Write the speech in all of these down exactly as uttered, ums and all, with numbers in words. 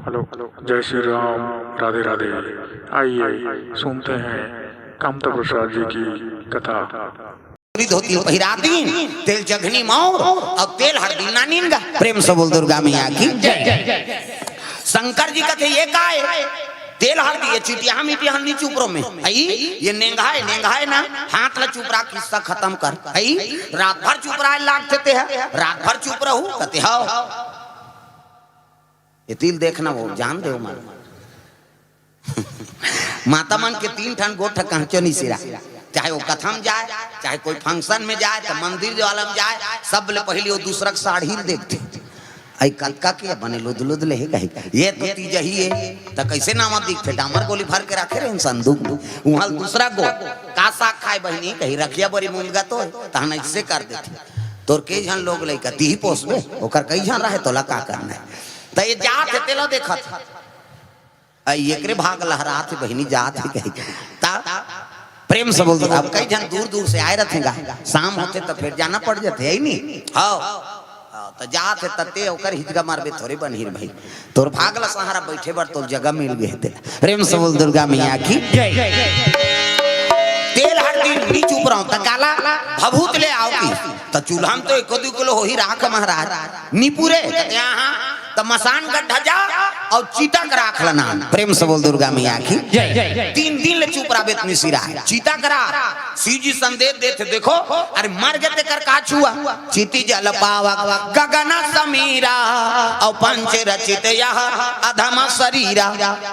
Hello, जय श्री राम, राधे राधे। आइए सुनते हैं कामता प्रसाद जी की कथा। धोती पहिरा दीन, तेल जघनी मौर अउ तेल हरदी नानीन गा। प्रेम से बोल दुर्गा मैया की जय। शंकर जी कथे, ये काय? तेल हरदी, ये चिटिया मिटिया हल्दी चुपरो में। अई, ये नेंगाय, नेंगाय ना, हाथ ला चुपरा, किस्सा खतम कर। अई, रात भर चुपराय लागथे ते ह, रात भर चुप रहू, कथे हव। ये तिल देखना, वो जान देव मन। माता मन के तीन ठन गोठ कहचो नहीं सिरा, चाहे वो कथा में जाय, चाहे कोई function में जाय, त मंदिर वाला में जाय, सब ले पहिली वो दूसरा के साड़ी ल देखथे। अई कतका के बने लुद लुद ले हे कही, ये तो तीजही हे, त कइसे नावा दिखथे? डामर गोली भर के राखे रहे संदूक, उहाँ दूसरा गो का साग खाय बहिनी कही, रखिया बरी मुनगा तो हे, तहन अइसे कर देथे। तोर कई झन लोग लइका तिही पोसबे, ओकर कई झन रहे, तोला का करना हे? त ये जात हे, तेला देखत हे। अई एकरे भाग लहरात हे बहिनी, जात हे कही। त प्रेम से बोल दो, अब कई झन दूर दूर से आय रथे गा, शाम होथे त फेर जाना पड़ जाथे, हे नी? हव। हव, त जात हे त ते ओकर हिचका मारबे थोरे बनही रे भई। तोर भाग ल सहारा, बइठे बर तोर जगह मिल गे हे तेला। प्रेम से बोल दुर्गा मैया की जय। तेल हरदी नी चुपराव त काला भभूत ले आव की, त चूल्हा में तो एको दू किलो होही राख महाराज, नी पुरे, कथे हाँ, त मसान गड्ढा जा अउ चिता के राख ल नान। प्रेम से बोल दुर्गा मैया की जय। तीन दिन ले चुपराबे त नी सिराय, चिता के राख। शिव जी संदेश देथे, देखो, अरे मर गे तेकर का छुआ? चिति जल पावक गगन समीरा, अउ पंच रचित यह अधम शरीरा।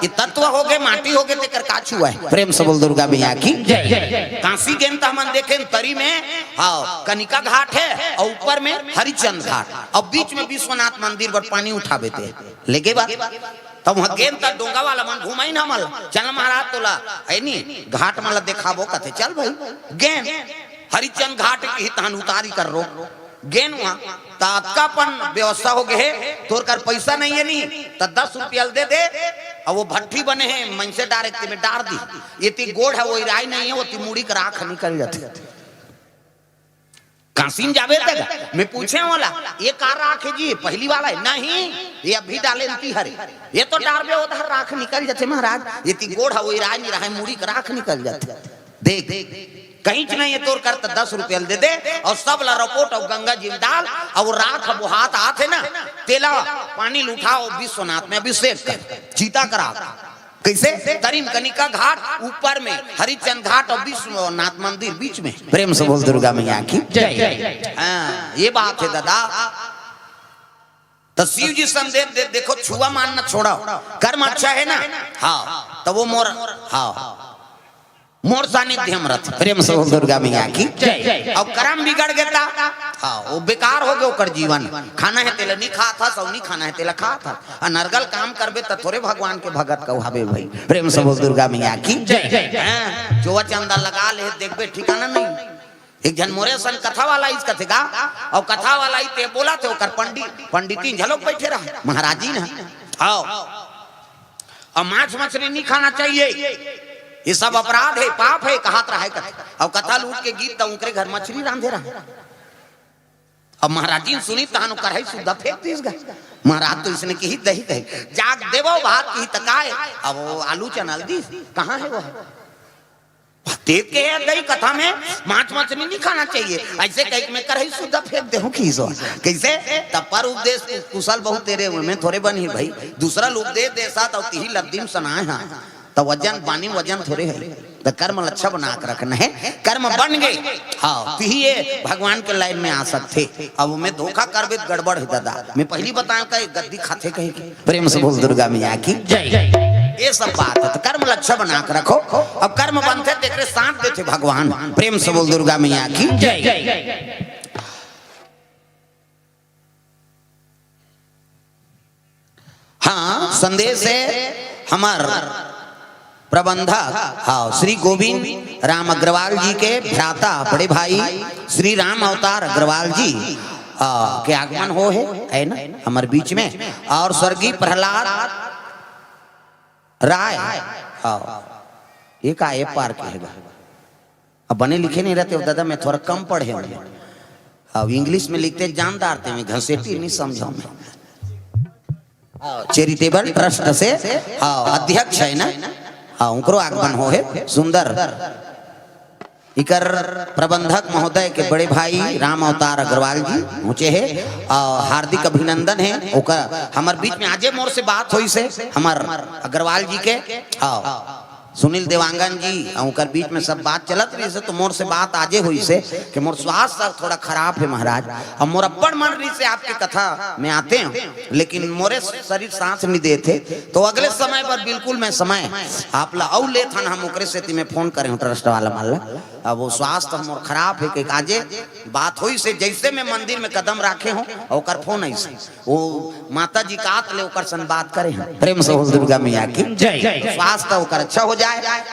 ये तत्व होगे, माटी होगे, तेकर का छुआ हे? प्रेम से बोल दुर्गा मैया की जय। काशी गेन त हमन देखेन तरी में, हव, कनिका घाट हे अउ ऊपर में हरिचंद घाट अउ बीच में विश्वनाथ मंदिर बर पानी उठाबे ते। लेगे बा, त उहाँ गेन त डोंगा वाला मन घुमाइन हमन ला, चल महाराज तोला, हे नी, घाट मन ला देखाबो कथे, चल भई। गेन हरिचंद घाट के ही तहन उतारी कर रोक। गेन उहाँ, त अतका अपन व्यवस्था होगे हे, तोर कर पइसा नइ हे नी, त दस रुपया ल दे दे, अउ वो भट्ठी बने हे, मनसे डारे तेमे डार दी, एती गोड़ हे, वो इराय नइ हे, ओती मुड़ी के राख निकल जाथे। काशी में जाबे त मैं पूछेंव ओला, ये का राख हे जी? पहिली वाला हे? नहीं, ये अभी डालेन ती हरे, ये तो डारबे, ओदर राख निकल जाथे महाराज, एती गोड़ हे, वो इराय नइ रहय, मुड़ी के राख निकल जाथे। देख, कहींच नइ हे तोर कर, त दस रुपया ल दे दे अउ सब ला रपोट अउ गंगा जी में डाल, अउ वो राख बोहात आथे ना, तेला पानी ल उठा अउ विश्वनाथ में अभिषेक कर, चिता के राख। कइसे? तरी में कनिका घाट, ऊपर में हरिचंद घाट अउ विश्वनाथ मंदिर बीच में। प्रेम से बोल दुर्गा मैया की जय। हाँ, ये बात हे दादा। त शिव जी संदेश दे, देखो, छुआ मानना छोड़व, कर्म अच्छा हे ना, हव, त वो मोर, हव, मोर सानिध्य में रथ। प्रेम से बोल दुर्गा मैया की जय। अउ कर्म बिगड़ गे त, हव, वो बेकार होगे ओकर जीवन। खाना हे तेला नी खात हस, अउ नी खाना हे तेला खात हस। अनर्गल काम करबे त थोरे भगवान के भगत कहवाबे भई। प्रेम से बोल दुर्गा मैया की जय। हाँ, चोवा चंदा लगा ले, देखबे ठिकाना नइ। एक झन मोरे असन कथा वाला आइस कथे गा, अउ कथा वाला आइस ते बोलथे, ओकर पंडित, पंडितिन घलोक बइठे रहय, महाराजिन ह। हव। अउ मांस मछली नी खाना चाहिए, ये सब अपराध हे, पाप हे, कहत रहय कथे। अउ कथा लूट के गिस त उंकरे घर मछली रांधे रहय। अब महाराजिन सुनिस तहन ओ कढ़ाई सुद्धा फेंक दिस गा। महाराज तो इसने किही दही कहे, जाके देवव भात किही त काय? अब वो आलू चना ल दिस, कहाँ हे वो? तें कहे हस दई कथा में मांस मछली नहीं खाना चाहिए, अइसे कहिके मैं कढ़ाई सुद्धा फेंक देहूं किहिस। कइसे? त पर उपदेश कुशल बहुत तेरे हुए में थोरे बनही भई, दूसरा लोग दे दे साथ अउ तिही लद्दी में सनाय हा। त वजन बानी वजन थोरे हे, त कर्म ल अच्छा बना के रखना हे। कर्म बन गे, हव, तिही ये भगवान के लाइन में आ सकथे। अब मैं धोखा करबे त गड़बड़ हे दादा। मैं पहिली बताएंव का ये गद्दी खाथे कहिके। प्रेम से बोल दुर्गा मैया की जय। ये सब बात हे, त कर्म ल अच्छा बना के रखो। अब कर्म बनथे तेकरे साथ देथे भगवान। प्रेम से बोल दुर्गा मैया की जय। हाँ, संदेश हे हमर प्रबंधक, हाँ, श्री गोविंद राम अग्रवाल जी के भ्राता, बड़े भाई श्री राम अवतार अग्रवाल जी, हाँ, के आगमन होहे, हे ना, हमर बीच में। अउ स्वर्गीय प्रहलाद राय, हाँ, ये का, ये पार के हे गा। अब बने लिखे नहीं रहते हो दादा, मैं थोड़ा कम पढ़े हूँ। अब English में लिखते जानदार थे, मैं घसेटी नहीं समझा मैं। चैरिटेबल ट्रस्ट से, हाँ, अध्यक्ष है ना, हाँ, उनकरो आगमन हो है। सुंदर। इकर प्रबंधक महोदय के बड़े भाई राम अवतार अग्रवाल जी पहुंचे हे, और हार्दिक अभिनंदन है। ओकर हमर बीच में आजे मोर से बात होइस हे, हमर अग्रवाल जी के, हाँ, सुनील देवांगन जी, और ओकर बीच में सब बात चलत रहिस हे, तो मोर से बात आजे होइस हे कि मोर स्वास्थ्य थोड़ा खराब है महाराज, और मोर अब्बड़ मन रहिस हे आपके कथा में आतेंव, लेकिन मोरे शरीर साथ नहीं देत हे, तो अगले समय पर बिल्कुल मैं समय आप ला अउ लेथन, हम ओकरे सेती मैं फोन करे हूँ ट्रस्ट वाला मन ला। अब वो स्वास्थ्य मोर खराब है, के काजे बात होइस हे, जैसे मैं मंदिर में कदम राखे हूँ, ओकर फोन आइस हे। वो माता जी का आत ले ओकर सन बात करे हैं। प्रेम से बोल दुर्गा मैया की जय। स्वास्थ्य ओकर अच्छा हो जाए।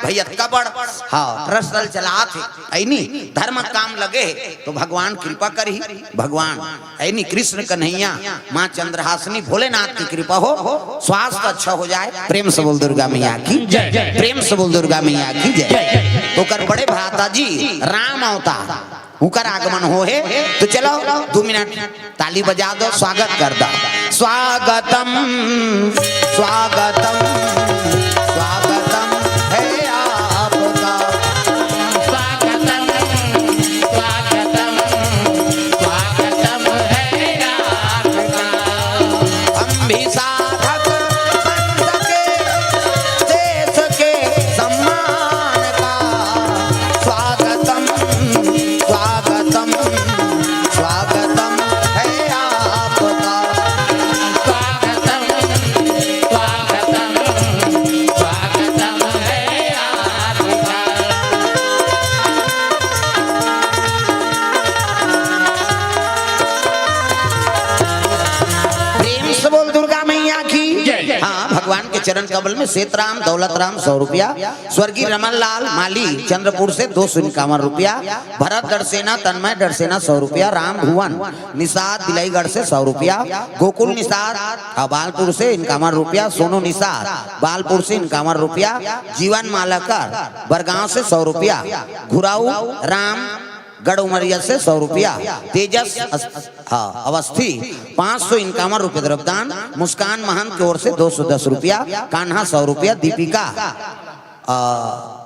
भैया अतका बड़, हाँ, ट्रस्ट चलात हे, ऐनी धर्म काम लगे हे, तो भगवान कृपा करही। भगवान ऐनी कृष्ण कन्हैया, माँ चंद्रहासिनी, भोलेनाथ की कृपा हो, स्वास्थ्य अच्छा हो जाए। प्रेम से बोल दुर्गा मैया की जय। प्रेम से बोल दुर्गा मैया की जय। तो ओकर बड़े भ्राता जी राम अवतार, उनकर आगमन हो हे, तो चलो दो मिनट ताली बजा दो, स्वागत कर दो। स्वागतम, स्वागतम, स्वागतम है आपका। स्वागतम, स्वागतम, स्वागतम है आपका। हम भी साधक संत के, देश के सम्मान का। स्वागतम, स्वागतम, स्वागतम है आपका। स्वागतम, स्वागतम, स्वागतम है आपका। प्रेम से बोल दुर्गा मैया की जय। हाँ, भगवान के चरण कमल में सेतराम दौलतराम सौ रुपया, स्वर्गीय रमन लाल माली चंद्रपुर से दो सौ इक्यावन रुपया, भरत डरसेना, तन्मय डरसेना सौ रुपया, राम भुवन निषाद बिलाईगढ़ से सौ रुपया, गोकुल निषाद, हाँ, बालपुर से इक्यावन रुपया, सोनू निषाद बालपुर से इक्यावन रुपया, जीवन मालाकर बरगांव से सौ रुपया, घुराऊ राम गढ़ उमरिया से सौ रुपया, तेजस अस-, हाँ, अवस्थी पाँच सौ इक्यावन रुपये द्रव्यदान, मुस्कान महंत की ओर से दो सौ दस रुपया, कान्हा सौ रुपया, दीपिका, आ,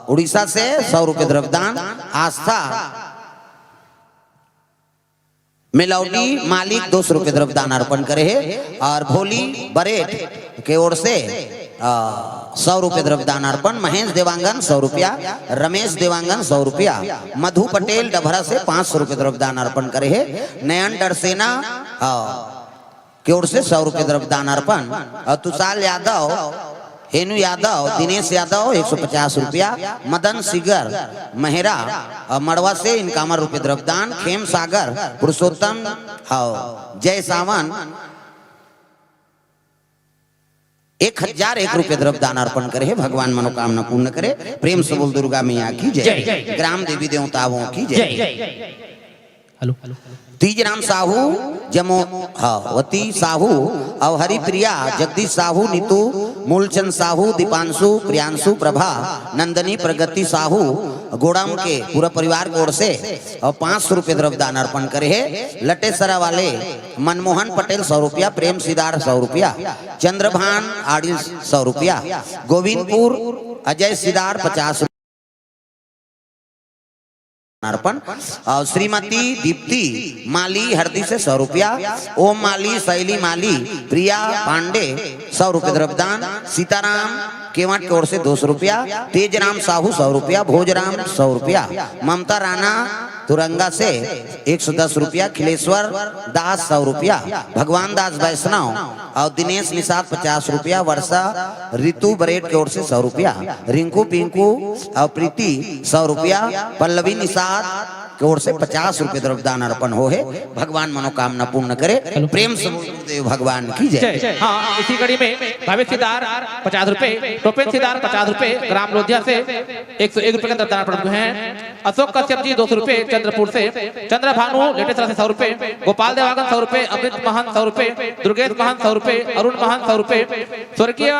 उड़ीसा से सौ रुपये द्रव्यदान, आस्था मेलौडी मालिक दो सौ रुपये द्रव्यदान अर्पण करे हे, और भोली बरेठ के ओर से, आ, सौ रुपये द्रव्यदान अर्पण, महेश देवांगन सौ रुपया, रमेश देवांगन सौ रुपया, मधु पटेल डभरा से पाँच सौ रुपये द्रव्यदान अर्पण करे हे, नयन डरसेना, आ, के ओर से सौ रुपये द्रव्यदान अर्पण, और तुषार यादव, हेनू यादव, दिनेश यादव एक सौ पचास रुपया, मदन सिगर मेहरा, अ, मड़वा से इक्यावन रुपये द्रव्यदान, खेम सागर पुरुषोत्तम, हाँ, जय सावन एक हजार एक रुपये द्रव्यदान अर्पण करे हे। भगवान मनोकामना पूर्ण करे। प्रेम से बोल दुर्गा मैया की जय। जय। ग्राम देवी देवताओं की जय। जय। हेलो। तीज राम साहू, जमो, हाँ, वती साहू, और हरिप्रिया, जगदीश साहू, नीतू, मूलचंद साहू, दीपांशु, प्रियांशु, प्रभा, नंदनी, प्रगति साहू, गोड़ाम के पूरा परिवार की ओर से और पाँच सौ रुपये द्रव्यदान अर्पण करे हे। लटेसरा वाले मनमोहन पटेल सौ रुपया, प्रेम सिदार सौ रुपया, चंद्रभान आड़ी सौ रुपया, गोविंदपुर अजय सिदार पचास अर्पण। और श्रीमती दीप्ति माली हरदी से सौ रुपया, ओम माली, शैली माली, प्रिया पांडे सौ रुपये द्रव्यदान, सीताराम केवट की ओर से दो सौ रुपया, तेजराम साहू सौ रुपया, भोजराम सौ रुपया, ममता राणा तुरंगा से एक सौ दस रुपया, खिलेश्वर दास सौ रुपया, भगवान दास वैष्णव और दिनेश निषाद पचास रुपया, वर्षा रितु बरेट की ओर से सौ रुपया, रिंकू पिंकू और प्रीति सौ रुपया, पल्लवी निषाद की ओर से पचास रुपये द्रव्यदान अर्पण हो हे। भगवान मनोकामना पूर्ण करे। प्रेम से बोल गुरुदेव भगवान की जय। जय। हाँ, इसी कड़ी में भावेश सिद्धार पचास रुपए, टोपेन सिद्धार पचास रुपए, ग्राम लोधिया से एक सौ एक रुपए का द्रव्यदान अर्पण हुए हैं। अशोक कश्यप जी दो सौ रुपए चंद्रपुर से, चंद्र भानु लेटेसरा से सौ रुपए, गोपाल देवांगन सौ रुपए, अमृत महंत सौ रुपए, दुर्गेश महंत सौ रुपए, अरुण महंत सौ रुपए, स्वर्गीय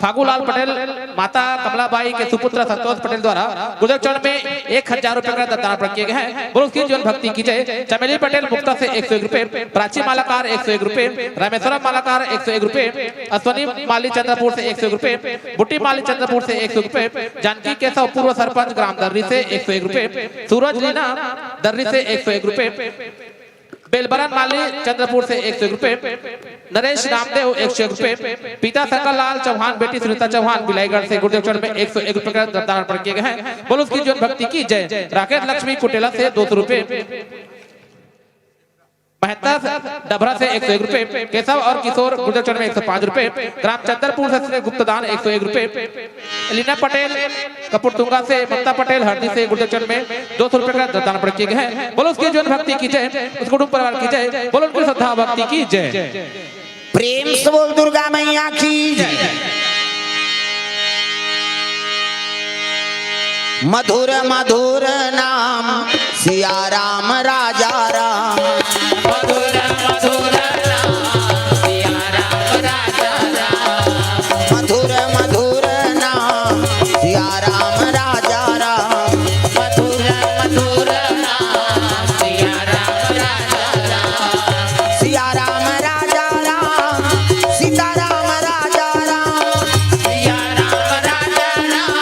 फागूलाल पटेल, माता कमलाबाई के सुपुत्र संतोष पटेल द्वारा गुरुदेव चरण में एक हजार रुपए का दान अर्पण किए गए हैं। बोलो उसकी जीवन भक्ति की जय। चमेली पटेल मुक्ता से एक सौ एक रुपए, प्राची मालाकार एक सौ एक रुपए, रामेश्वरम मालाकार एक सौ एक रुपए, अश्वनी माली चंद्रपुर से एक सौ एक रुपए, बुटी माली चंद्रपुर से एक सौ रुपए, जानकी केशव पूर्व सरपंच ग्राम दर्री से एक सौ एक रुपए, सूरज लीना दर्री से एक सौ एक रुपए, बेलबरन माली चंद्रपुर से एक सौ एक रुपए, नरेश रामदेव एक सौ एक रुपए, पिता शंकर लाल चौहान, बेटी सुनीता चौहान, बिलाईगढ़ से गुरुदेव चरण में एक सौ एक रुपए का दान अर्पण किए गए हैं। बोलो उसकी जीवन भक्ति की जय। राकेश लक्ष्मी कुटेला से दो सौ रुपए, महंता डबरा से एक सौ एक रुपए, केशव और किशोर गुरुदेव चरण में एक सौ पाँच रुपए, ग्राम चंद्रपुर से गुप्तदान एक सौ एक रुपए, लीना पटेल कपुरतुंगा से, ममता पटेल हरदी से गुरुदेव चरण में दो सौ रुपए का दान अर्पण किए गए हैं। बोलो उसकी जीवन भक्ति की जय, उस कुटुंब परिवार की जय, बोलो उनकी श्रद्धा भक्ति की जय। प्रेम से बोल दुर्गा मैया की जय। मधुर मधुर नाम सिया राम राजा राम। मधुर मधुर नाम सिया राम राजा राम। मधुर मधुर नाम सिया राम राजा राम। मधुर मधुर नाम सिया राम राजा राम। सिया राम राजा राम, सीता राम राजा राम। सिया राम राजा राम,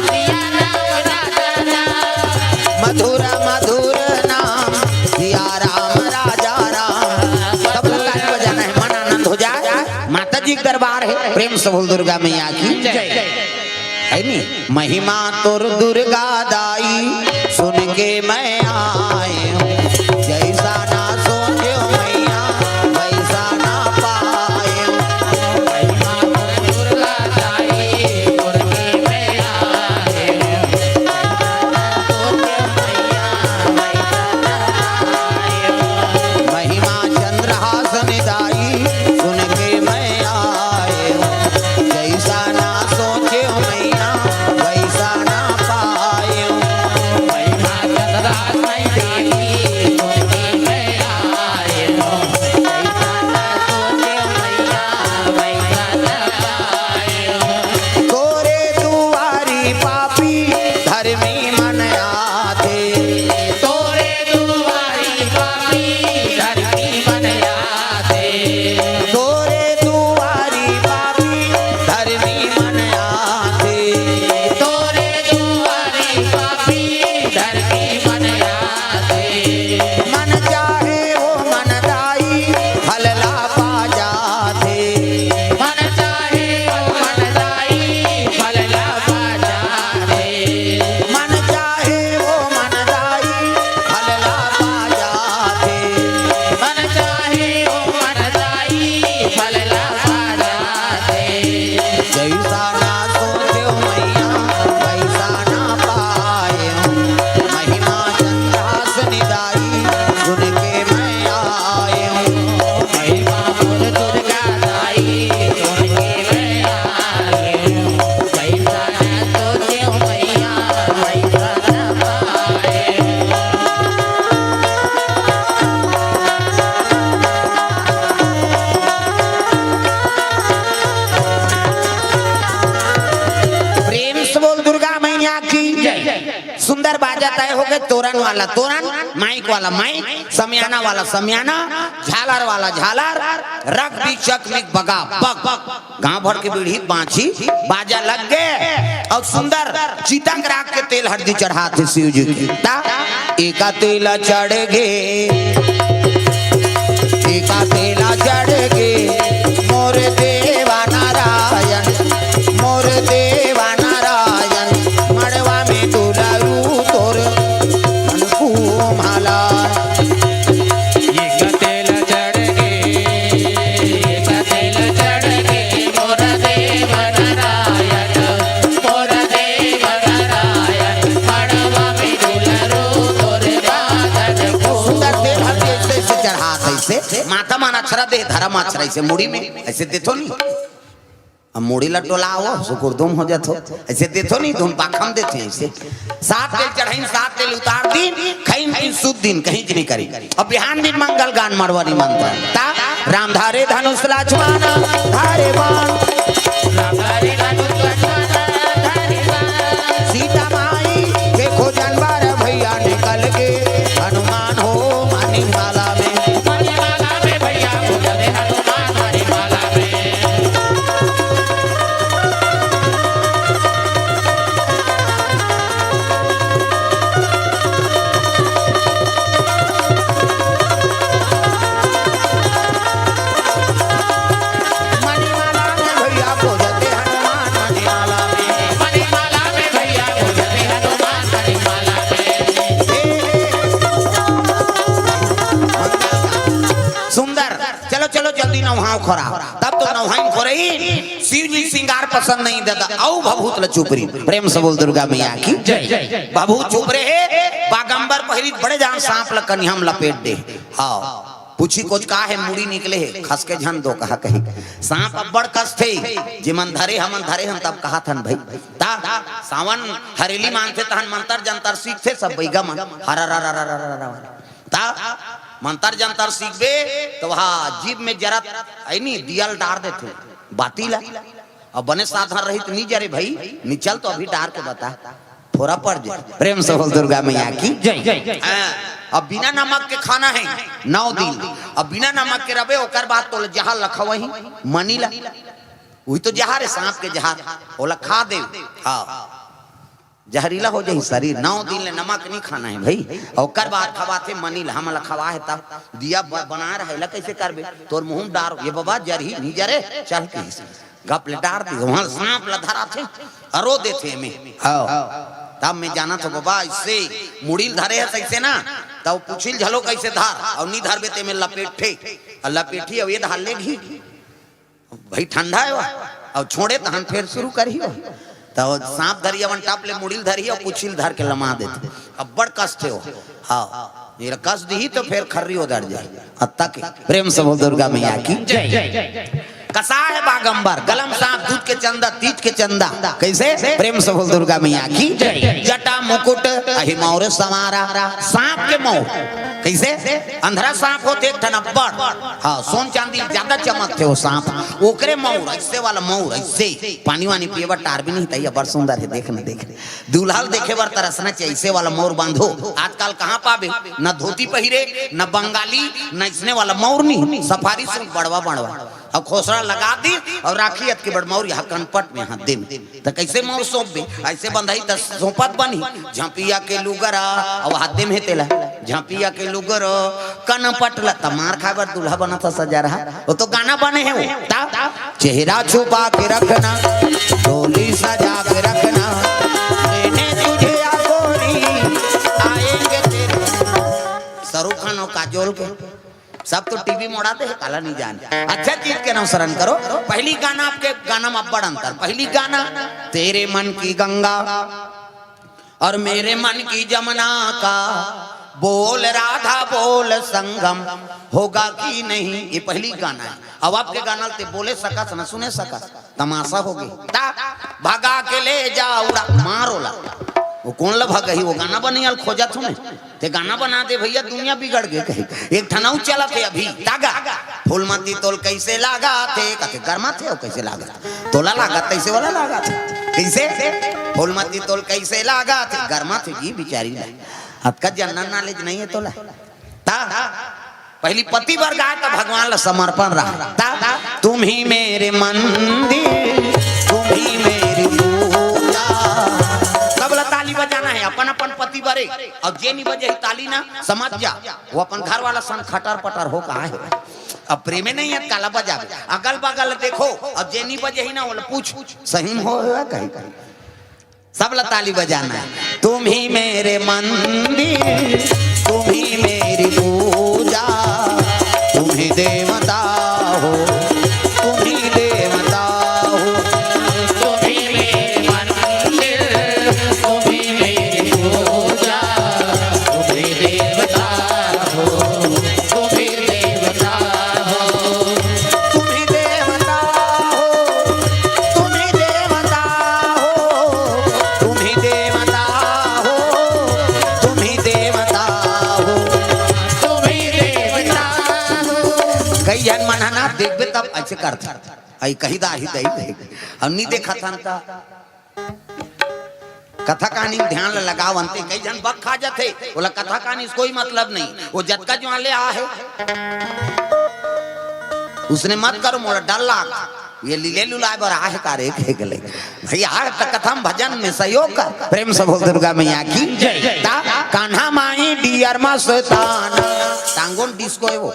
सिया राम राजा राम। मधुर मधुर नाम सिया राम राजा राम। सब लोग ताली बजाना है, मन आनंद हो जाए। माता जी के दरबार है, प्रेम से बोल दुर्गा मैया की जय। है नी? महिमा तोर दुर्गा दाई, सुन के मैं आए हूँ। जैसा ना सोचे हो मैया, वैसा ना पाए हूँ। महिमा तोर दुर्गा दाई, सुन के मैं आए हूँ। जैसा ना सोचे हो मैया, वैसा ना पाए हूँ। महिमा चंद्रहास निदाई, सुन के मैं आए हूँ। जैसा ना सोचे हो मैया, वैसा ना पाए हूँ। महिमा चंद्रहास निदाई, सुन के मैं आए हूँ। जैसा ना सोचे हो मैया, वैसा ना पाए हूँ। तोरे दुआरी पापी धर्मी मन आथे। तोरे दुआरी पापी धर्मी मन आथे। तोरे दुआरी पापी धर्मी मन आथे। तोरे दुआरी पापी धर्मी मन आथे। मन चाहे ओ मन दाई, फल ला पा जाथे। मन चाहे ओ मन दाई, फल ला पा जाथे। मन चाहे ओ मन दाई, फल ला पा जाथे। मन चाहे ओ मन दाई, फल ला पा जाथे। जैसा ना सोचे हो मैया, वैसा ना पाए हूँ। महिमा चंद्रहास निदाई, सुन के मैं आए हूँ। महिमा मोर दुर्गा दाई, सुन के मैं आए हूँ। वैसा ना सोचे हो मैया, वैसा ना पाए हूँ। प्रेम से बोल दुर्गा मैया की जय। सुंदर बाजा तय हो गए, तोरन वाला तोरन, माइक वाला माइक, समियाना वाला समियाना, झालर वाला झालर, रग भी चकमिक बगा बग। गांव भर के बीड़ी बांची, बाजा लग गए और सुंदर चितक राख के तेल हरदी चढ़ाथे शिव जी के। ता एका तेला चढ़ गे, एका तेला चढ़ गे, मोर देवा नारायण, मोर देवा नारायण, मड़वा में दुलरू तोर मन को मला। एका तेला चढ़ गे, एका तेला चढ़ गे, मोर देवा नारायण, मोर देवा नारायण, मड़वा में दुलरू तोर बादन को। सुंदर तेल हरदी ऐसे, ऐसे चढ़ात ऐसे, माता मन अक्षरा दे, धर्म अक्षरा ऐसे मुड़ी में ऐसे देथो नहीं। अब मुड़ी ला डोलाओ, सुकुरदुम हो जाथो। ऐसे देथो नहीं, धुन पाखम देथे ऐसे। सात तेल चढ़ाइन, सात तेल उतार दिन, खइन दिन, सुत दिन, कहीं नहीं करी। अब बिहान दिन मंगल गान मरवारी मंत्र। ता राम धारे धनुष लक्ष्मण धारे बाण। राम धारे खोरा, तब तो नवहिन खोरही। शिव जी सिंगार पसंद नहीं देता, अउ भभूत ल चुपरी। प्रेम से बोल दुर्गा मैया की जय। भभूत चुपरे हे, बागंबर पहिरी बड़े जान सांप ल कनिहा म लपेट दे। हाँ, पूछी कोच का हे, मुड़ी निकले हे, खस के झन दो कहा कही। सांप अब्बड़ कस थे, जे मन धरे हमन धरे हन तब कहा थन भाई। ता सावन हरेली मानथे तहन मंतर जंतर सीखथे सब बैगा मन। हर हर हर हर हर हर हर। ता मंतर जंतर सीखबे तो वहा जीभ में जरत है नी, दिया ल डार देथे बाती ला। अब बने साधन रही तो नी जरे भाई, निचल तो अभी डार के बता, थोरा पड़ जाए। प्रेम से बोल दुर्गा मैया की जय। हाँ, अब बिना नमक के खाना है नौ दिन। अब बिना नमक के रबे, ओकर बाद तो जहर लखवही मनी ला। वही तो जहर है, सांप के जहर, ओला खा दे। हाँ, जहरीला हो जाही शरीर। नौ दिन ले नमक नहीं खाना है भाई। अउ ओकर बाद खवाथे मनी ला, हमन ला खवा है तब दिया ब-, बना रहे ला कैसे करबे? तोर मुंह में डार, ये बाबा जरही नहीं जरे, चल के इसे गप ले डार दी। वहां सांप ला धराथे, अरो देथे में। हाँ, तब मैं जाना था बाबा, इससे मुड़ी ल धरे है सही से ना, तब पूछिल झलो कैसे धर, और नहीं धरबे ते में लपेटे, और लपेटी और ये धर लेगी। भाई ठंडा है वह, और छोड़े तहन फिर शुरू करी हो। तो सांप धरी, अपन टप ले मुड़ी ल धरी और पूछी ल धर के लमा देथे। अब्बड़ कस थे हो। हाँ, मेरा कस दी तो फिर खर्री उधर जाए। अत्ता के प्रेम से बोल दुर्गा मैया की जय। कसा है बागंबर, गलम सांप, दूध के चंदा, तीज के चंदा। कैसे? प्रेम से बोल दुर्गा मैया की जय। जटा मुकुट अहि मौर संवारा, सांप के मौर। कैसे? अंधरा सांप होथे एक ठन अब्बड़, हाँ, सोन चांदी ज्यादा चमकथे वो सांप, ओकरे मौर, ऐसे वाला मौर, ऐसे पानी वानी पिए बर टार भी नहीं तैया, बड़ सुंदर है, देख न देख, दूल्हा ल देखे बर तरसना चाहिए, ऐसे वाला मौर बांधो। आजकल कहाँ पाबे, न धोती पहिरे, न बंगाली, न इसने वाला मौर नहीं, सफारी सूट बड़वा बड़वा, और खोसरा लगा दी, और राखी अतके बड़ मौर यहाँ कनपट में, यहाँ दे में। त कैसे मौर सौंपबे? ऐसे बंधाई त सौंपत बनी। झंपिया के लुगरा, अब हाथे में तेला। झंपिया के लुगरा, कनपट ला, त मार खाए बर दूल्हा बना था सजा रहा। वो तो गाना बने है वो। ता, चेहरा छुपा के रखना, डोली सजा के रखना, लेने तुझे या गोरी, आएंगे तेरे। शाहरुख खान और काजोल के सब तो टीवी मोड़ा दे, काला नहीं जान। अच्छा चीज के अनुसरण करो। पहली गाना आपके गाना में अब्बड़ अंतर। पहली गाना, तेरे मन की गंगा और मेरे मन की जमुना का बोल राधा बोल संगम होगा कि नहीं, ये पहली गाना है। अब आपके गाना ते बोले सकस न सुने सकस, तमाशा हो गई। ता भगा के ले जा उड़ा मारो ला। वो कौन ला भगही, वो गाना बनियल खोजत हूँ मैं। ते गाना बना दे भैया, दुनिया बिगड़ गए कहीं। एक ठन अउ चलत हे अभी, तागा। फूलमती तोल कैसे लागा थे, कहते गरमा थे, वो कैसे लागा थे? तोला लागा, तैसे वाला लागा थे। कैसे? फूलमती तोल कैसे लागा थे, गरमा थे जी बिचारी ला। अतका जनरल नॉलेज नहीं है तोला। ता, पहली पति बर गाय का भगवान ला समर्पण रहा। ता, तुम ही मेरे मंदिर, तुम ही मेरी पूजा। सब ला ताली बजाना है, अपन अपन पति बरे। और जे नहीं बजे ही ताली ना, समझ जा, वो अपन घर वाला संग खटर पटर हो कहा है। अब प्रेमे नहीं है, काला बजावे। अगल बगल देखो, अब जे नहीं बजे ही ना, वो ला पूछ, सही में हो, हो कहीं कहीं। सब ला ताली बजाना है। तुम ही मेरे मंदिर, तुम ही मेरी पूजा, तुम ही देवता हो, तुम ही देवता हो। तुम ही मेरे मंदिर, तुम ही मेरी पूजा, तुम ही देवता हो, तुम ही देवता हो। तुम ही देवता हो, तुम ही देवता हो, तुम ही देवता हो, तुम ही देवता हो, तुम ही देवता हो। कई झन मन ह ना देखबे तब ऐसे करथे, आई कही दा ही दई दे, हम नहीं देखत हन त कथा कहानी में ध्यान ल लगाव अंते। कई झन बक खा जाथे, बोला कथा कहानी से कोई मतलब नहीं, वो जतका जुआन ले आ है उसने मत करो, मोला डर लाग। ये लीले लुलाए बर आहे का रे, कहे गले। भैया, हर त कथा में भजन में सहयोग कर। प्रेम से बोल दुर्गा मैया की जय। ता कान्हा माई डियर मस्ताना। टांगोन डिस्को है वो।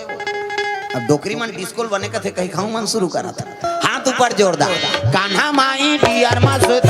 अब डोकरी मन डिस्को ल बने कथे, कहीं खाऊं मन शुरू करा था। हाथ ऊपर जोरदार। Kanha my dear Mastana.